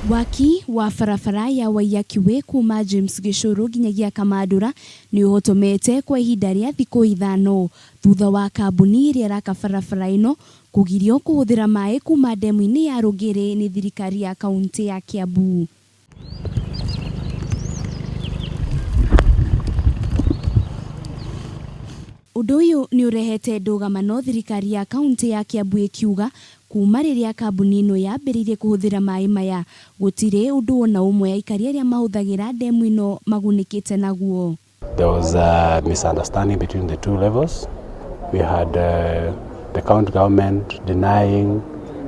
Waki wa barabara ya Waiyaki Way kuma James Gĩcũrũ nginyagia Kamandũra nĩ ũhotomete kwa ihinda rĩa thikũ ithano thutha wa kambuni ĩrĩa ĩraka barabara ĩno kũgirio kũhũthĩra maĩ kuma ndemu-inĩ ya Rũngĩrĩ nĩ thirikari ya kauntĩ ya Kiambu. Ũndũ ũyũ nĩ ũrehete ndũgamano thirikari ya kauntĩ ya Kiambu ĩkiuga kuma rĩrĩa kambuni ĩno yambĩrĩirie kũhũthĩra maĩ maya gũtirĩ ũndũ ona ũmwe aikari arĩa mahũthagĩra ndemu ĩno magunĩkĩte naguo. There was a misunderstanding between the two levels. We had the county government denying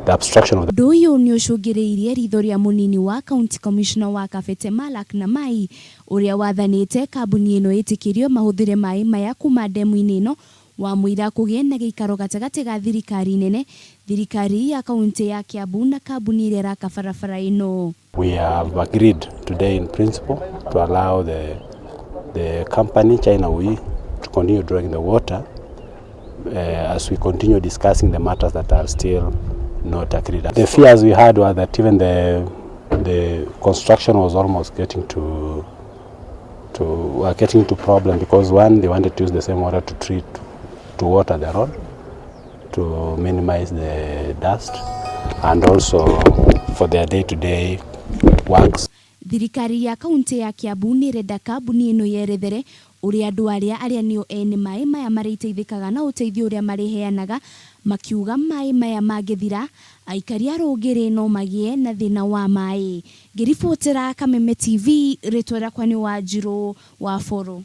the abstraction of the Ũndũ ũyũ nĩ ũcũngĩrĩirie ritho rĩa mũnini wa county commissioner wa Kabete Malak Namai ũrĩa wathanĩte kambuni ĩno ĩtĩkĩrio mahũthĩre maĩ maya kuma ndemu-inĩ ĩno wa mũira kũgĩe na gĩikaro gatagatĩ ga thirikari nene, thirikari ya kauntĩ ya Kiambu na kambuni ĩrĩa ĩraka barabara ĩno. We have agreed today in principle to allow the company China We to continue drawing the water as we continue discussing the matters that are still not agreed. The fears we had were that even the construction was almost getting to were getting into problem because, one, they wanted to use the same water to treat to water the road to minimize the dust and also for their day-to-day works. Thirikari ya kaunti ya Kiambu nĩ ĩrenda kambuni ĩno yerethere ũrĩa andũ arĩa arĩa nĩo ene maĩ maya marĩteithĩkaga na ũteithio ũrĩa marĩheanaga, makiuga maĩ maya mangĩthira aikari a Rũngĩrĩ no magĩe na thĩna wa maĩ. Ngĩribotera Kameme TV, rĩtwa rĩakwa nĩ Wanjirũ wa Boro.